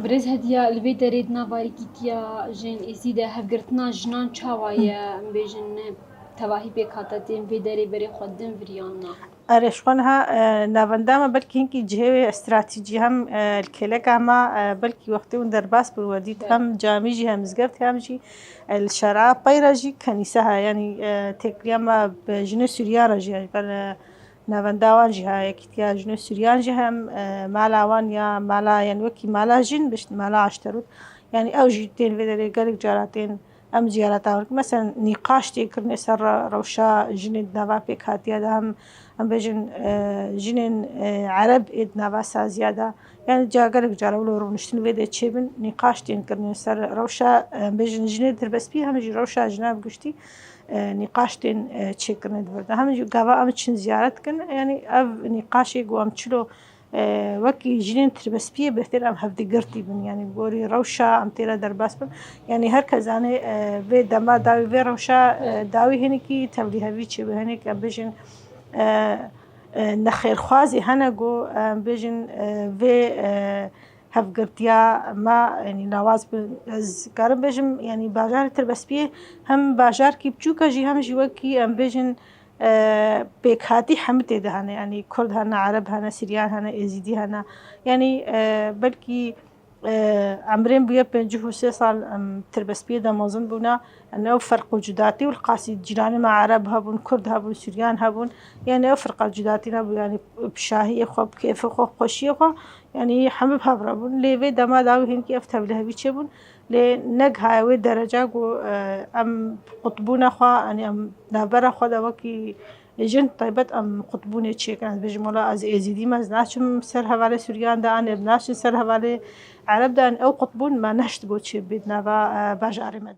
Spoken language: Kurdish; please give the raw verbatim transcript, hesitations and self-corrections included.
Birêz Hediya, li vê derê di nava yekîtiya jin êzî de hevgirtina jinan çawa ye, em bêjin, tevahî pêk hate tên vê derê berê xwe din vir yan na? Erê, ji xwe niha, e, navenda me belkî hinkî cihê wê stratejî hem, e, li kêleka me, e, belkî wextê hûn derbas bin we dît, hem camî jî, hem mizgeft, hem jî, e, li şera pey re jî kenîse heye. Yanî, e, têkiliya me bi jinê Sûriyan re jî heye. Ji ber, e, navenda wan jî heye, yekîtiya jinê Sûriyan jî hem, e, mala wan ya mala, yanî wekî mala jin, bişt mala Aşterût. Yanî ew jî tên vê derê gelek cara tên em ziyareta wan dikin. Mesela nîqaş tê kirinê ser re-, rewşa jinê di nava pêkhatiya de hem, em bêjin, e, jinên, e, ereb ê di nava saziya de. Yanî ca gelek cara wilo rûniştin vê de çêbin, nîqaş tên kirinê ser rewşa, em bêjin, jinê dirbestbî hem jî rewşa jina bi giştî, e, nîqaş tên, e, çêkirinê di vir de. Hem jî gava em çin ziyaret dikin, yanî ev nîqaşê ku em çilo, e, wekî jinên tirbestbiyê bêhtir em hevdigirtî bin. Yanî bi gorî rewşa em tê re derbas bin. Yanî her kes zanê, e, vê dema dawî vê rewşa, e, dawî hinekî tevlîhevî çêbû, hinek em bêjin, e, e, nexêrxwazî hene ku em bêjin, e, vê, e, hevgirtiya me, yanî lawaz bin. Ez karim bêjim, yanî bajarê tirbestbiyê hem bajarkî biçûk e jî hem jî wekî em bêjin, e, pêkhatî hemî tê de hene. Yanî Kurd hene, Ereb hene, Siryan hene, Êzîdî hene. Yanî, e, belkî, e, emrên bûye pêncî û sê sal, em, tirbestbiyê de mezin bûne. Yanî ew ferq û cudatî û li qasî cîranê me Ereb hebûn, Kurd hebûn, Siryan hebûn. Yanî ew firqa cudatî nebû. Yanî bi şahiyê xwe, bi kêfê xwe, bi xweşiyê xwe. Yanî hemî bi hev re bûn. Lê vê dema dawî hinkî ev tevlihevî çêbûn. Lê negihaye wê derece ku, e, em qutbûna xwe, yanî em navbera xwe de wekî jin taybet em qutbûnê çêkin. Ez bêjim, wela ez êzîdî me, ez naçim ser hevalê Sûriyan de, an ê naçin ser hevalê Ereb de, an ew qutbûn me neşt got çê bê di nava, e, bajarê me de.